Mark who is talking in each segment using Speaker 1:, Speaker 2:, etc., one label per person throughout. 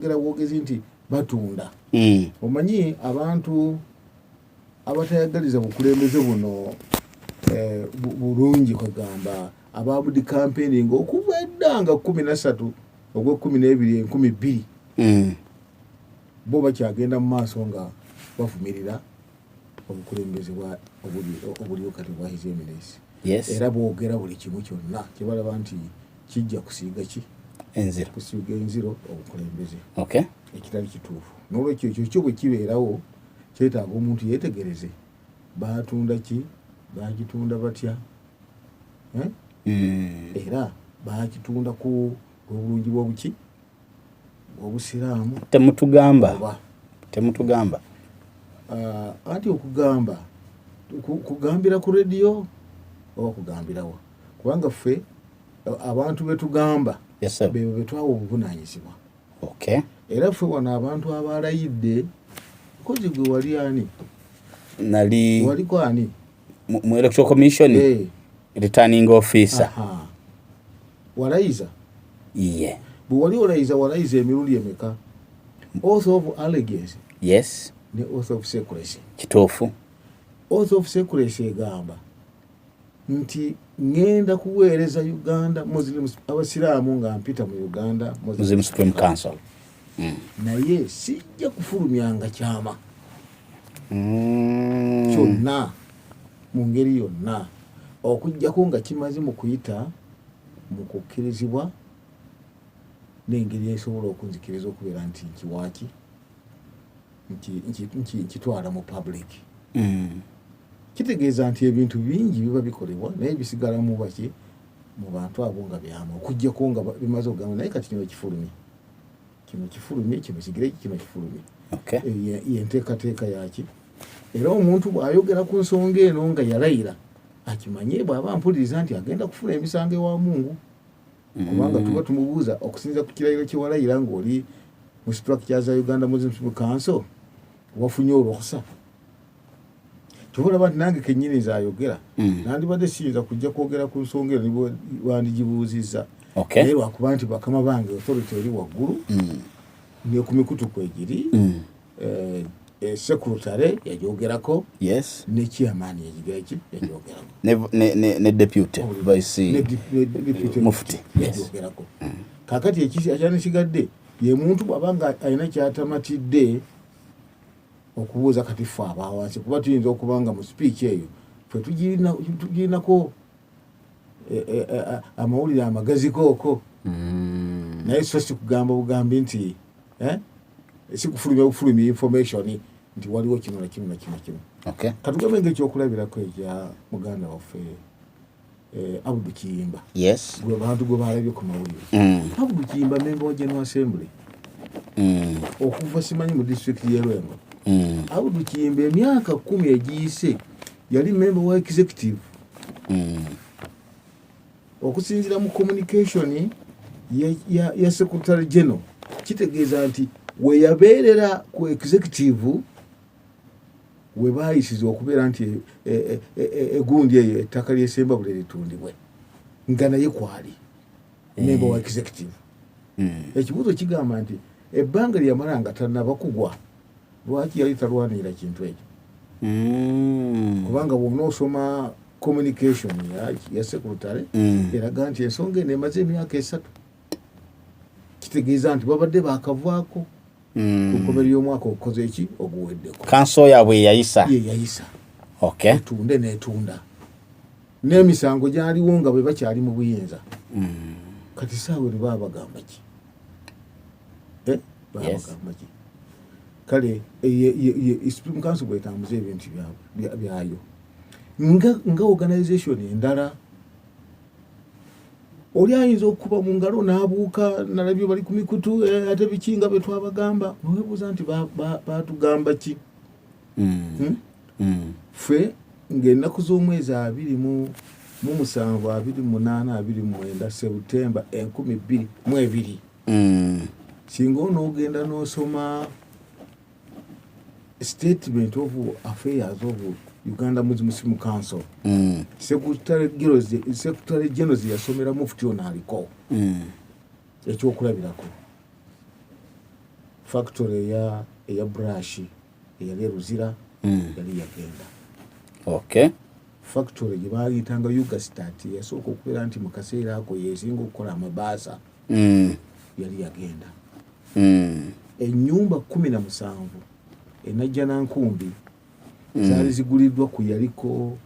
Speaker 1: Kwogera bwogezi nti batunda. Omanyi abantu abatayagaliza bukulembeze buno bulungi, kwegamba ababudi campaigning okuva edda nga 13 ogw'e-12 2000, bo bakyagenda mu maaso nga bavumirira obukulembeze obuliwo kati bwa His Eminence. Era boogera buli kimu kyonna kyebalaba nti kijja kusiiga ki?
Speaker 2: Enziro.
Speaker 1: Kusiiga enziro obukulembeze, ekitali kituufu. N'olwekyo ekyo kyo bwe kibeerawo, kyetaaga omuntu yeetegereze batunda ki, bagitunda batya, eh? Era bakitunda ku obulungi bw'obuki, bw'obusiraamu?
Speaker 2: Temutugamba.
Speaker 1: Oba?
Speaker 2: Temutugamba.
Speaker 1: Ah, anti okugamba kugambira ku rediyo oba kugambirawa? Kubanga ffe abantu betugamba
Speaker 2: Yes, sir.
Speaker 1: bebo betwawa obuvunanyizibwa. Era ffe wano abantu abalayidde, kozi gwe wali ani?
Speaker 2: Nali
Speaker 1: Waliko ani?
Speaker 2: Mu Electoral Commission. Returning officer.
Speaker 1: Aha. Walayiza?
Speaker 2: Ye.
Speaker 1: Bwe wali olayiza, walayiza emirundi emeka oath of allegiance ne oath of secrecy?
Speaker 2: Kituufu.
Speaker 1: Oath of secrecy egamba nti ŋŋenda kuweereza Uganda Muslim, abasiraamu, nga mpita mu Uganda
Speaker 2: Muslim Supreme Council.
Speaker 1: Naye sijja kufulumyanga kyama kyonna mu ngeri yonna, okugjako nga kimaze mu kuyita mu kukkirizibwa n'engeri esobola okunzikiriza okubeera nti nkiwaaki, nkitwala mu public. Kitegeeza nti ebintu bingi biba bikolebwa naye bisigala mu baki, mu bantu abo nga byama, okugjako nga bimaze okugamba, naye kati kino kifulumye, kino kifulumye, kino kigire, kino kifulumye. Yenteekateeka yaki. Era omuntu bw'ayogera ku nsonga eno nga yalayira, akimanye bw'aba mpuliriza nti agenda kufuna emisango ewa Mungu, kubanga tuba tumubuuza okusinziira ku kirayiro kyewalayira ng'oli mu structure za Uganda Muslim Supreme Council, wafunye olukusa? Kyova olaba nti nange kennyini nze ayogera, nandibadde siyinza kujja kwogera ku nsonga eno wandigibuuzizza. Naye lwakuba nti bakama bange, authority eri waggulu, ne ku mikutu kwegiri. Secretary yajogerako, ne chairman yagigaki, yajogerako.
Speaker 2: Ne deputy vice
Speaker 1: Ne deputy
Speaker 2: mufti, yes.
Speaker 1: Yajogerako. Kakati ekyanisigadde ye muntu bw'aba nga alina kyatamatidde okubuuza, kati ffe abawansi, kuba tuyinza okuba nga mu speech eyo ffe tugirinako amawulire amagazikooko, naye so si kugamba bugambi nti si kufulumya bufulumya information nti waliwo kino na kino na kino kino. Katugambe ngaekyokulabirako ekya muganda waffe Abudu Kiyimba, gwe bantu gwe balabye ku mawulire. Abudu Kiyimba memba wa General Assembly okuva simanyi mu disitulikiti y'e Lwengo. Abudu Kiyimba emyaka 10 egiyise yali memba wa executive. Okusinziira mu communication ya secretary general, kitegeeza nti weyabeerera ku executive we bayisiza okubeera nti egundi eyo, ettaka lyesembabule litundibwe, nga naye kwali memba wa executive. Ekibuuzo kigamba nti ebbanga lyeyamala nga tanaba kugwa, lwaki yali talwanirira kintu ekyo? Kubanga bw'onoosoma communication ya secretary, eraga nti ensonga eno emaze emyaka 3. Kitegeeza nti babadde bakavaako ku nkomerero y'omwaka okukoze eki oguweddeko.
Speaker 2: Kanso yaabwe yayisa.
Speaker 1: Ye yayisa etunde n'etunda, n'emisango gyaliwo nga bwe bakyali mu buyinza. Kati saawa eno baba bagamba ki? Eh? Baba bagamba ki? Kale Supreme Council bwetambuza ebintu byayo nga organization endala, oli ayinza okukuba mu ngalo n'abuuka, nalabye bali ku mikutu, ate biki nga bwe twabagamba? Newebuuza nti batugamba ki? Hmm? Ffe ng'ennaku z'omwezi 27, 28, 29 Sebutemba 2020, singa onoogenda n'osoma statement of affairs of Uganda Muslim Supreme Council, Secretary General yasomera mufti ono aliko. Ekyokulabirako. Factory eya brush eyali eruzira yali yagenda. Factory gye bayitanga Ugastat, yasooka okubeera nti mu kaseera ako yesinga okukola amabaasa, yali yagenda. Ennyumba 17 enajja nankumbi zaali ziguliddwa ku yaliko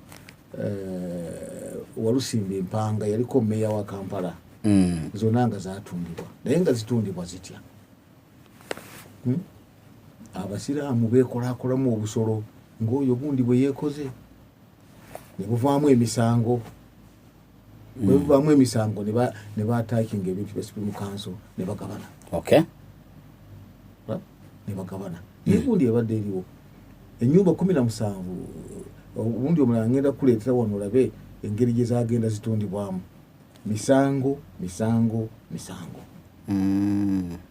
Speaker 1: Walusimba Empanga, yaliko meya wa Kampala, zonna nga zatundibwa. Naye nga zitundibwa zitya? Abasiraamu beekolakolamu obusolo ng'oyo gundi bwe yeekoze, ne buvaamu emisango. Bwe buvaamu emisango, ne batakinga ebintu bya Supreme Council ne bagabana. Ne bagabana. Naye gundi ebadde eriwo, ennyumba 17, obundi omulala ngenda kukuleetera wano olabe engeri gye zagenda zitundibwamu. Misango, misango, misango.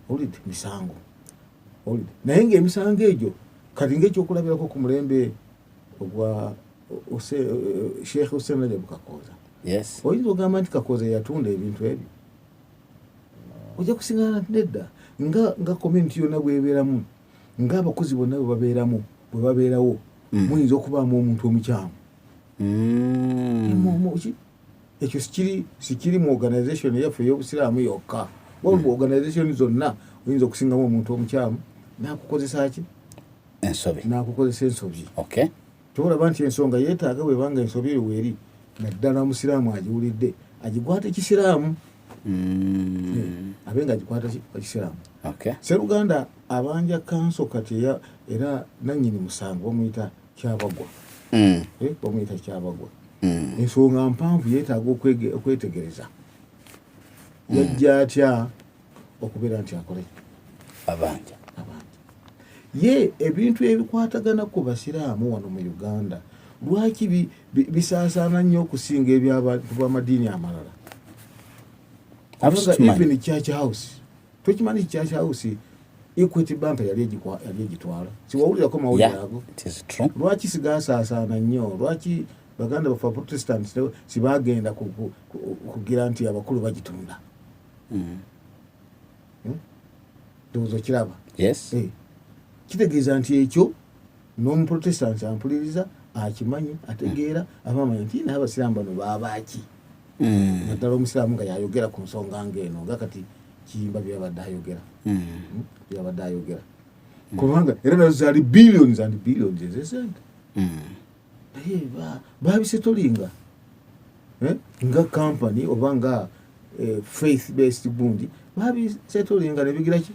Speaker 1: Owulidde? Misango, owulidde? Naye ngaemisango egyo kati ngaekyokulabirako, ku mulembe ogwa Sheikh Hussein Rajab Kakooza, oyinza ogamba nti Kakooza yatunda ebintu ebyo? Ojja kusiŋana nti nedda. Nga community yonna bwebeeramu, ngaabakozi bonna bwe babeeramu, bwe babeerawo, muyinza okubaamu omuntu omukyamu. Ekyo sikiri mu organization eyaffe ey'obusiraamu yokka, wabula mu organization zonna oyinza okusingamu omuntu omukyamu nakukozesa ki?
Speaker 2: Ensobi.
Speaker 1: Nakukozesa ensobi. Tolaba nti ensonga yeetaaga, bwebanga ensobi eyo weeri, naddala omusiraamu agiwulidde, agikwata ekisiraamu, abe nga agikwata ekisiraamu. Seruganda abanja kanso kati era nanyini musango bamuyita Kyabagwa. Bamuyita Kyabagwa. Ensonga mpanvu, yeetaaga okwetegereza yajja atya okubeera nti akole
Speaker 2: abanja.
Speaker 1: Abanja. Ye ebintu ebikwatagana ku basiraamu wano mu Uganda lwaki bisaasaana nnyo okusinga ebyabantu b'amadiini amalala? Kubanga even Church House, tokimanyi, Church House Equity Bank yali egitwala. Siwawulirako mawulire ago? Lwaki sigasaasaana nnyo? Lwaki baganda baffe Protestant sibagenda kugira nti abakulu bagitunda? Ndowooza okiraba.
Speaker 2: Yes.
Speaker 1: Kitegeeza nti ekyo n'omuprotestant ampuliriza akimanyi, ategeera, aba amanyi nti naye abasiraamu bano babaaki, naddala omusiraamu nga yayogera ku nsonga ngaeno, nga kati Kiyimba byabadde ayogera. Byabadde ayogera, kubanga era nazo zaali billions and billions ezesente, naye babisettlinga nga company oba nga faith based gundi, babisettlinga nebigira ki,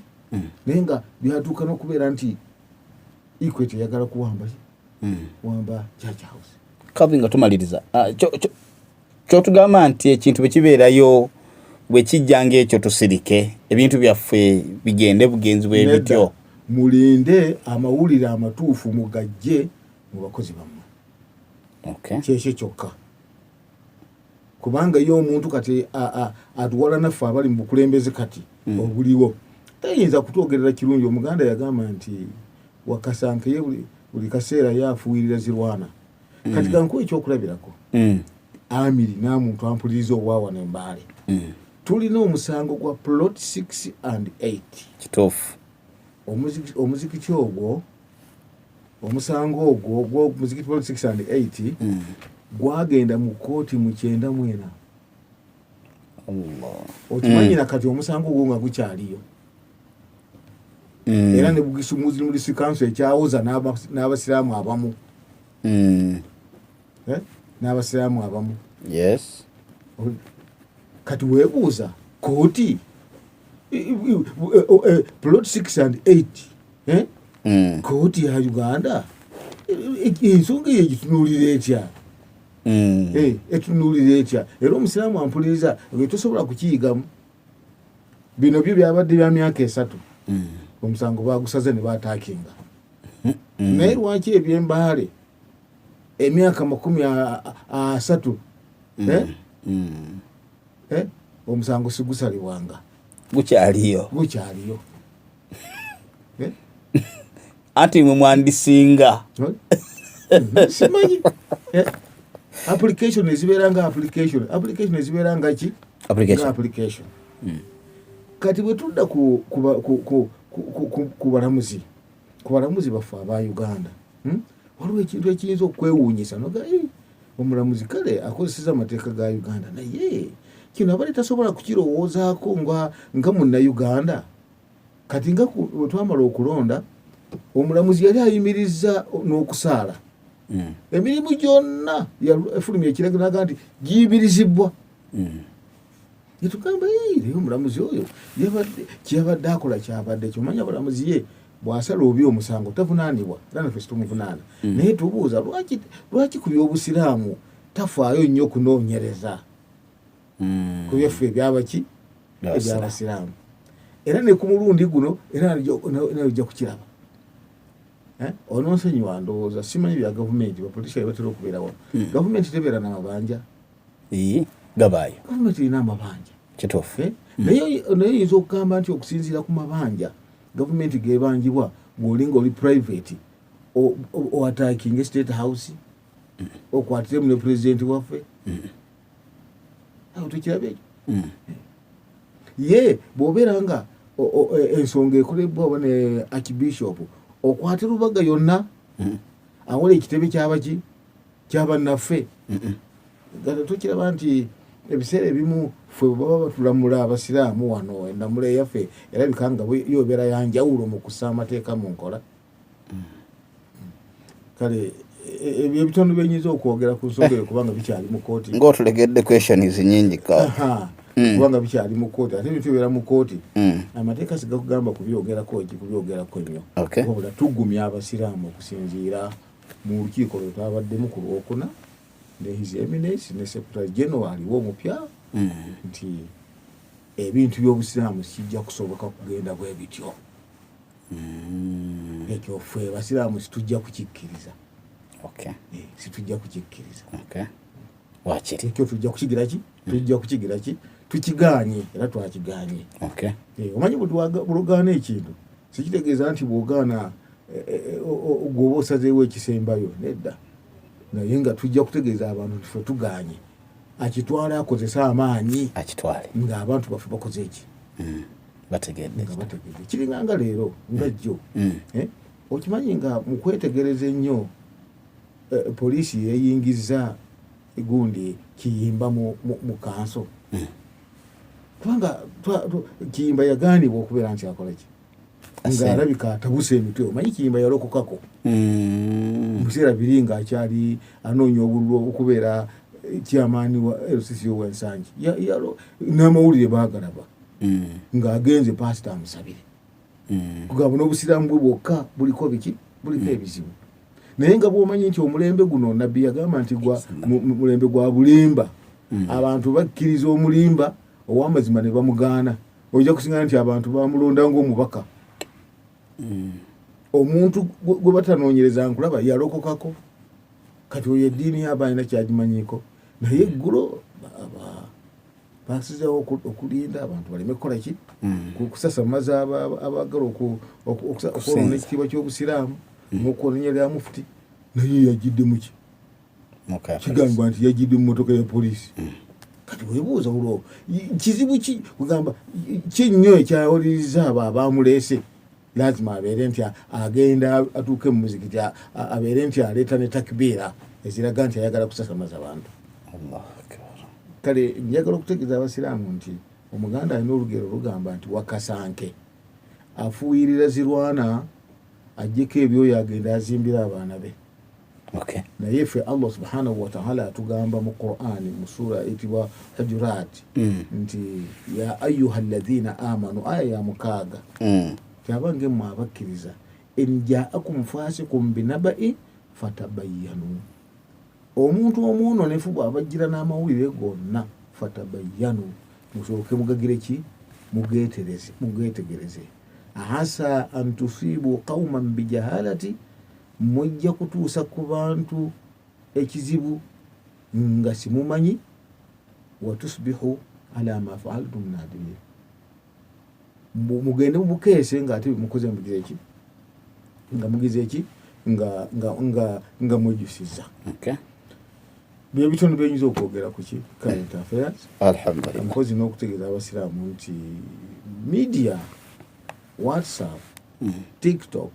Speaker 1: naye nga byatuuka n'okubeera nti Equity eyagala kuwamba ki? Kuwamba Church House.
Speaker 2: Kabi nga tumaliriza, kyotugamba nti ekintu bwe kibeerayo, bwe kijja ngaekyo, tusirike, ebintu byaffe bigende bugenzi bwe bityo?
Speaker 1: Nedda. Mulinde amawulire amatuufu mugajje mu bakozi bammwe. Kyekyo kyokka, kubanga ye omuntu kati atuwala naffe abali mu bukulembeze kati obuliwo tayinza kutwogerera kirungi. Omuganda yagamba nti wakasanke ye buli kaseera ye afuuyirira zirwana. Kati kankuwa ekyokulabirako. Amiri n'amuntu ampuliriza owaawana embaale, tulina omusango gwa plot 6 and 8. Omuzikiti ogwo, omusango ogwo gw'omuzikiti plot 6 and 8 gwagenda mu kooti mu 94.
Speaker 2: Allah.
Speaker 1: Okimanyi na kati omusango ogwo nga gukyaliyo? Era ne Bugisu Muslim District Council ekyawoza n'abasiraamu abamu. Eh? N'abasiraamu abamu. Kati weebuuza kooti, plot 6 and 8, eh? Kooti ya Uganda ensonga eyo egitunuulira etya? Etunuulira etya? Era omusiraamu ampuliriza, tosobola kukiyigamu. Bino byo byabadde bya myaka 3. Omusango bagusaze ne batakinga. Naye lwaki ebyembaale emyaka 30, eh? Eh? Omusango sigusalibwanga.
Speaker 2: Gukyaliyo.
Speaker 1: Gukyaliyo. Eh?
Speaker 2: Anti mwe mwandisinga.
Speaker 1: Simanyi. Eh? Application ezibeera nga application ezibeera nga ki?
Speaker 2: Application.
Speaker 1: Nga application. Kati bwe tudda ku, ku, ku, ku, ku balamuzi, ku balamuzi baffe aba Uganda, Waliwo ekintu ekiyinza okwewuunyisa noga, omulamuzi kale akozeseza amateeka ga Uganda, naye kino abadde tasobola kukirowoozaako nga munnayuganda. Kati nga bwe twamala okulonda, omulamuzi yali ayimirizza n'okusaala. Emirimu gyonna efulumya ekiragiro naga nti giyimirizibwa. Netugamba, naye omulamuzi oyo kyeyabadde akola kyabadde kyomanya. Abalamuzi ye bw'asala obi omusango tavunaanibwa, era naffe situmuvunaana. Naye tubuuza lwaki ku by'obusiraamu tafaayo nnyo kunoonyereza ku byaffe ebyabaki, ebyabasiraamu. Era ne ku mulundi guno era naye ojja kukiraba. Ononsonyiwa, ndowooza simanyi bya gavumenti, bapolitician batera okubeera wano. Gavumenti tebeera n'amabanja?
Speaker 2: Gabaayo.
Speaker 1: Gavumenti erina amabanja.
Speaker 2: Kituufu.
Speaker 1: Naye oyinza okugamba nti okusinziira ku mabanja gavumenti gebanjibwa, ng'oli nga oli private, oattackinga State House, okwatiremu ne pulezidenti waffe? Awo tukirabe ekyo. Ye bw'obeera nga ensonga ekolebwa oba ne archbishop, okwate Lubaga yonna awali ekitebe kyabaki, kyabannaffe. Gata tukiraba nti ebiseera ebimu ffe bwe baba batulamula abasiraamu wano, endamula eyaffe erabika nga yo ebeera yanjawulo mu kussa amateeka mu nkola. Kale ebyo ebitono byenyinza okwogera ku nsonga eyo, kubanga bikyali mu kooti.
Speaker 2: Ng'otulegedde questions nyingi ka.
Speaker 1: Kubanga bikyali mu kooti, ate ebintu bibeera mu kooti, amateeka sigakugamba kubyogerako ki, kubyogerako nnyo. Wabula tugumya abasiraamu okusinziira mu lukiiko lwe twabaddemu ku Lwokuna ne His Eminence ne Secretary General aliwo omupya nti ebintu by'obusiraamu kijja kusoboka kugenda bwe bityo. Ekyo ffe basiraamu situjja kukikkiriza. Situjja kukikkiriza.
Speaker 2: Wakiri.
Speaker 1: Ekyo tujja kukigira ki, tujja kukigira ki, tukigaanye era twakiganye. Omanyi bw'ogaana ekintu sikitegeeza nti bw'ogaana gwoba osazeewo ekisembayo, nedda. Naye nga tujja kutegeeza abantu nti ffe tugaanye, akitwale akozese amaanyi.
Speaker 2: Akitwale.
Speaker 1: Ng'abantu baffe bakoze eki?
Speaker 2: Bategedde.
Speaker 1: Nga bategedde. Kiringa nga leero nga jjo. Okimanyi nga mu kwetegereza ennyo, poliisi yeeyingiza gundi Kiyimba mu kanso, kubanga Kiyimba yagaanibwa okubeera nti akola ki, ng'alabika atabuse emitwe. Omanyi Kiyimba yalokokako mu biseera biri ng'akyali anoonya obululu okubeera chairman wa LCC ow'Ensangi, n'amawulire baagalaba ng'agenze pasita amusabire, kugamba n'obusiraamu bwe bwokka buliko biki, buliko ebizibu. Naye nga bw'omanyi nti omulembe guno, nabbi yagamba nti gwa mulembe gwa bulimba, abantu bakkiriza omulimba, ow'amazima ne bamugaana. Ojja kusinga nti abantu bamulonda ng'omubaka, omuntu gwe batanoonyereza nkulaba yalokokako. Kati oyo eddiini yaba alina kyagimanyiiko? Naye eggulo basizeewo okulinda abantu baleme kukola ki, kusasamaza abaagala okwonoona ekitiibwa ky'obusiraamu n'okwononya lya mufuti. Naye yajjidde muki? Kigambibwa nti yajjidde mu motoka ya poliisi. Kati webuuza, olwo kizibu ki, kugamba ki nnyo ekyawuliriza abo abamuleese? Lazima abeere nti agenda atuuke mu muzikiti, abeere nti aleeta ne takbiira eziraga nti ayagala kusasamaza bantu. Kale njagala okutegeeza abasiraamu nti Omuganda alina olugero lugamba nti wakasanke afuuyirira zirwana ajjeko ebyoyo agenda azimbira abaana be. Naye ffe Allah subhanahu wataala atugamba mu Qurani mu sura eyitibwa Hujurat nti ya ayuha alladhina amanu, aya ya 6, ti abange mmwe abakkiriza, in jaakum fasikum binabai fatabayanu, omuntu omwononefu bw'abajjira n'amawulire gonna, fatabayanu, musooke mugagire ki, mugetereze, mugetegereze, asa an tusibu qauman bijahalati, mujja kutuusa ku bantu ekizibu nga simumanyi, watusbihu ala ma faaltum nadimin, mugende mubukeese nga ate mukoze mugize ki, nga mugize ki, nga mwejjusiza. Byebitono byenyinza okwogera ku ki current affairs.
Speaker 2: Alhamdulillah.
Speaker 1: Mpozi n'okutegeeza abasiraamu nti media WhatsApp, TikTok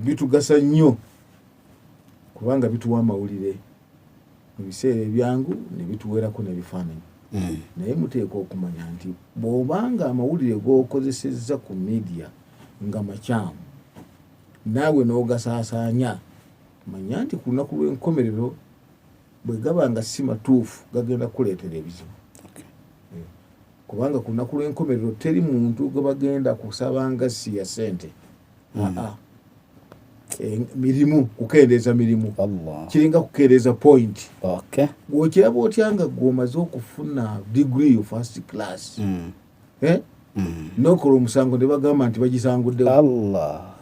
Speaker 1: bitugasa nnyo kubanga bituwa amawulire mu biseera ebyangu ne bituweerako n'ebifaananyi. Naye muteekwa okumanya nti bw'obanga amawulire g'okozesezza ku media nga makyamu, naawe n'ogasaasaanya, manya nti ku lunaku lw'enkomerero bwe gaba nga si matuufu gagenda kukuleetera ebizibu. Kubanga ku lunaku lw'enkomerero teri muntu gwe bagenda kusaba ngassi ya ssente. Aa, mirimu, kukendeeza mirimu.
Speaker 2: Allah.
Speaker 1: Kiringa kukendeeza point. Bw'okiraba otya nga gwe omaze okufuna degree yo first class, eh? Nokola omusango ne bagamba nti bagisanguddewo
Speaker 2: Allah.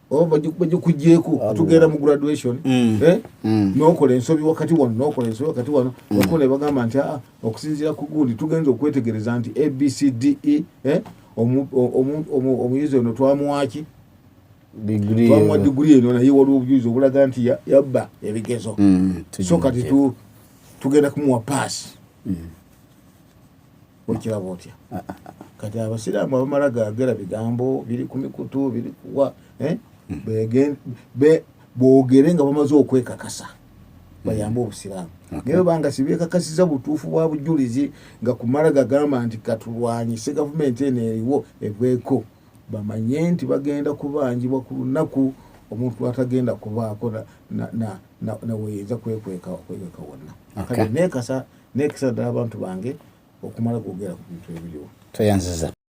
Speaker 1: Oba bagikugyeko, tugenda mu graduation, eh? Nokola ensobi wakati wano, nokola ensobi wakati wano, wako ne bagamba nti aa, okusinziira ku gundi tugenza okwetegereza nti ABCDE, eh? Omuyizi ono twamuwaki?
Speaker 2: Degree.
Speaker 1: Twamuwa degree eno, naye waliwo obujulizi obulaga nti yabba ebigezo. So kati tugenda kumuwa pass. Okiraba otya kati abasiraamu abamala gagera bigambo biri ku mikutu biri kuwa, eh? Boogere nga bamaze okwekakasa, bayambe obusiraamu. Naye banga sibeekakasiza butuufu bwa bujulizi nga kumala gagamba nti katulwanyise gavumenti eno eriwo eveeko, bamanye nti bagenda kubanjibwa ku lunaku omuntu atagenda kubaako naweyinza kwekweka kwegeka wonna. Kale nekasa ddala abantu bange okumala gogera ku bintu ebiriwo.
Speaker 2: Tweyanziza.